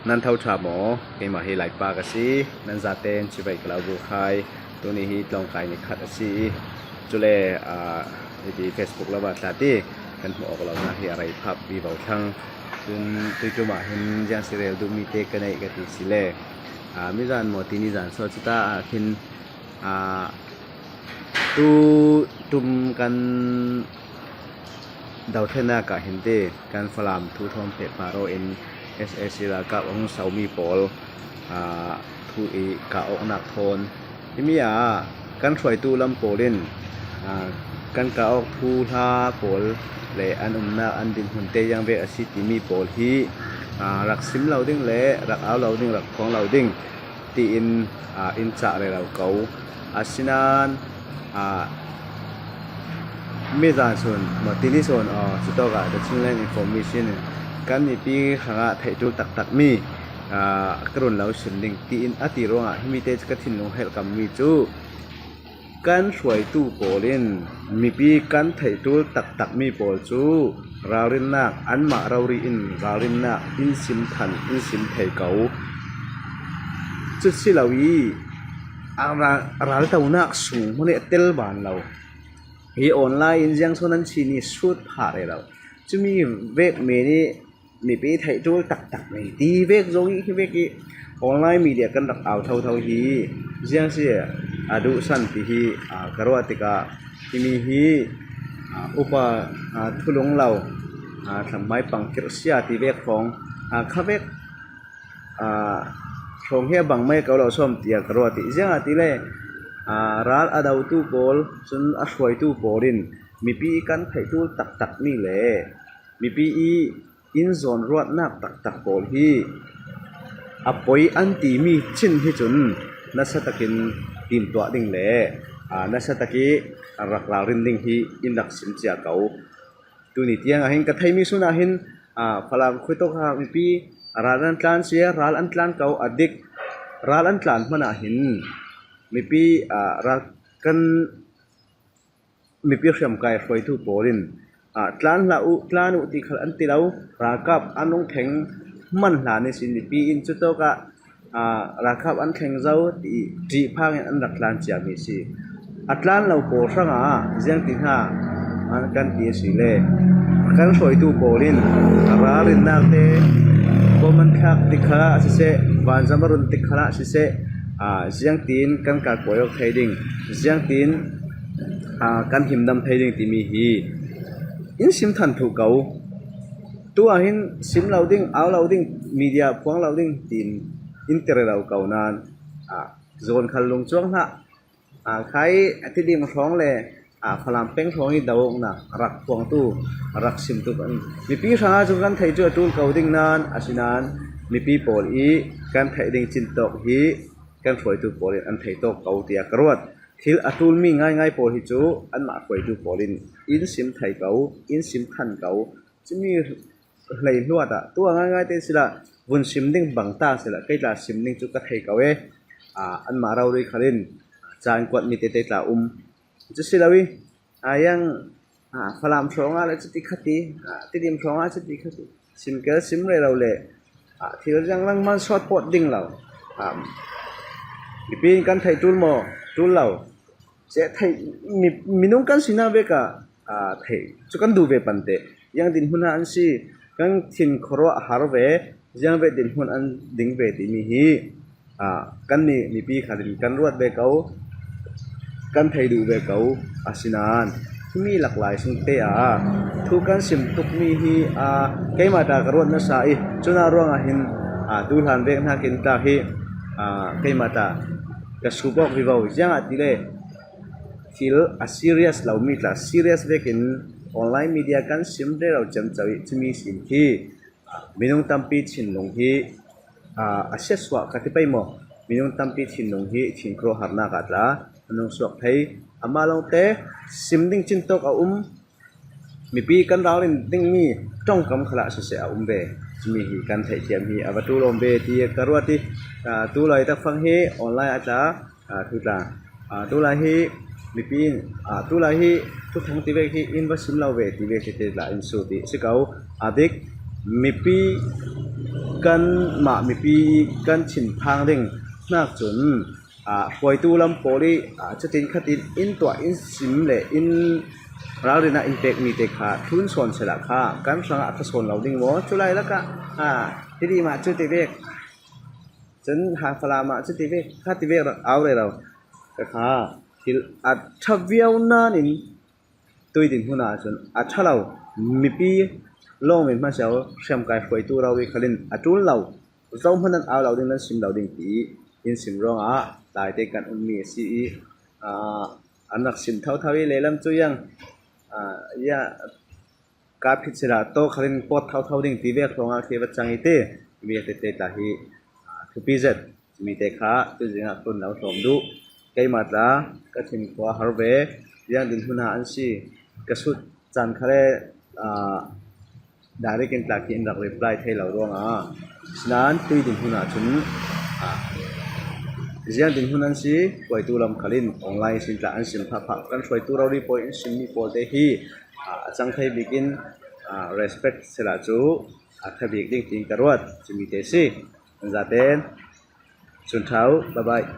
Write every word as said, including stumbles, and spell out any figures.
Nan tho ṭha maw? Keimah hi Laipa ka si, nan zaten chibai ka lo buk hai. Tuni hi tlawngkai ni khat a si i, cule, ah, hiti Facebook lo ah tla ti kan hmuh awk lo na hi a rei phap vivo thlang. Tun tuiṭum ah hin ziang si rel duh mite ka neih ka ti si le, ah, mizan maw ti nizan saw ci ta ah khin, ah, tu ṭum kan dothlennak ah hin ti kan Falam thu thawn pek hmar aw in S A C ralkap hong somi pawl, ah, thu i kah awknak thawn himi ah kan hruaitu lam pawl in, ah, kan kah awk thu hla pawl le an umnak an dinhmunte ziang vek a si timi pawl hi, ah, rak sim lo ding le rak au lo ding, rak phuang lo ding tiin, ah, in cah rero ko. Asinan, ah, mizan sun maw ti ni sun, ah, cutawkah The Chinland Information kan mipi hrangah theih ṭul taktakmi, ah, ka run lo sim ding tiin a ti ruangah himite cu ka thinlung helhkammi cu kan hruaitu pawl in mipi kan theih ṭul taktakmi pawl cu ralrinnak anmah rori in ralrinnak in sim than in sim thei ko. Cu si lo i a ra-, raltonak sung hmun i a tel ban lo. Hi online in ziang sawn an chih ni sut phah rero. Cumi vek men i mipi theih ṭul taktak nei ti vek zong i hi vek i online media kan rak au thotho hi ziang si a duhsan ti hi, ah, ka ruah tikah himi hi, ah, upa, ah, thulung lo, ah, thlammai pangkirh sia ti vek hrawng, ah, kha vek, ah, hrawng hi a bang mai ko lo sawm tiah ka ruah ti. Ziangahtile, ah, ral a dotu pawl cun a hruaitu pawl in mipi kan theih ṭul taktak ni le mipi i in zawnruatnak taktak pawl hi a poi an timi chin hi cun nasa takin timtuah ding le, aa, nasa tak i rak ralrin ding hi in rak sim cia ko. Tuni tiang ah hin ka theimi sun ah hin, aa, Falam khuitawk ah mipi ral an tlan cia, ral an tlan ko a dik, ral an tlan hmanh ah hin mipi, aa, ral kan mipi hriamkai hruaitu pawl in, aa, tlan hlah uh, tlan uh ti khal an ti lo, ralkap an rung thleng hman hlan ihsin mipi in cutawk ah, aa, ralkap an thleng zo ti ṭih phang in an rak tlan ciami a si. A tlan lo pawl hrangah ziang ti hna an kan ti a si le, kan hruaitu pawl in ralrinnak te, pawman thlak ti khalah siseh, vanzam a run ti khalah siseh, aa, ziangtin kan kalkuai awk thei ding, ziangtin, aa, kan himdam thei ding timi hi in sim than thuh ko. Tu ah hin sim lo ding, au lo ding, media phuang lo ding tiin in ti rero ko nain, aa, zawn khal lungcuang hlah. Aa, khai a Tidim hrawng le, aa, Falam peng hrawng i do awknak rak phuangtu, rak simtu kan, mipi hrangah cun kan theih cu a ṭul ko ding nain, asinain mipi pawl i kan theih ding cintawk hi kan hruaitu pawl in an thei tawk ko tiah ka ruat. Thil a ṭulmi ngaingai pawl hi cu anmah hruaitu pawl in in sim thei ko, in sim than ko. Cumi hlei hluat ah tu a ngaingai te sila vun sim ding bang ta sila kei tla sim ding cu ka thei ko e. Aa, anmah rori khal in caan kuatmi tete tla um. Cu si lo i, aa, yang, aa, Falam hrawngah le cuti kha ti, aa, Tidim hrawngah cuti kha ti. Sim kel sim rero le, aa, thil ziang lengmang sawt pawt ding lo. Aa, mipi in kan theih ṭul maw? Ṭul lo. Cia theih, mi, minung kan sinak vek ah, aa, theih cu kan duh ve pante. Ziang dinhmun ah an si, kan thin khuaruah har ve, ziang ve dinhmun an ding ve timi hi, aa, kannih mipi khal in kan ruat ve ko, kan thei duh ve ko, asinain himi laklai sung te ah thu kan sim tukmi hi, aa, keimah ta ka ruat nasa i, cuna ruangah hin, aa, tu hlan vek hnakin tlak hi, aa, keimah ta ka sup awk vivo, ziangahtile thil a serious lomi tla serious vekin online media kan sim rero ciamco i, cumi sin khi, aa, minung tampi thinlung hi, aa, a siatsuah ka ti pei maw? Minung tampi thinlung hi thinkhur harnak ah tla an nung suak thei. Amah lawngte sim ding cintawk a um. Mipi kan ralrin dingmi ṭongkam khalah siseh a um ve. Cumi hi kan theihthiam hi a va ṭul awm ve ti ka ruat i, aa, tu laitak fang hi online a tla, aa, thu tla, aa, tu lai hi mipi in, aa, tu lai hi thuthang ti vek hi in va sim lo ve ti vek hi te tla in sut i si ko. A dik, mipi Kanmah mipi kan thinphang ding hnak cun, aa, hruaitu lam pawl i, aa, cutin khatin in tuah, in sim le in ralrin ah in pekmi te kha thlun sawn sehla kha kan hrangah a tha sawn lo ding maw? Cu lai lakah, aa, hiti mah cu ti vek, cun Hafala mah cu ti vek, kha ti vek rak au rero. Ka kha thil a ṭha viau nain tui din hmun ahcun a ṭha lo, mipi lawng min hmasa hriamkai hruaitu rori khalin a ṭul lo, zohman an au lo ding, nan sim lo ding ti in sim ruangah tlai te kan ummi a si i, aa, an rak sim thotho i, leilam cu yang, aa, ya, kaa phit sila tawk khalin pawt thotho ding ti vek hrawngah khi va cang i ti, mi tete tla hi, aa, thupi zet. Mite kha tuzing ah kun lo hlawm duh. Keimah tla ka thin khua har ve, ziang din hmun ah an si, ka sut caan kha le, aa, direct in tla khi in rak reply thei lo ruangah. Sinan tui din hmun ahcun, aa, ziang din hmun an si, hruaitu lam khalin online sin tla an sim phahphah, kan hruaitu rori pawl in simmi pawl te hi, aa, a cang thei bik in, aa, respect sila cu a ṭha bik ding tiin ka ruat. Cumi te si. Kan zaten cun ṭhau, bye bye.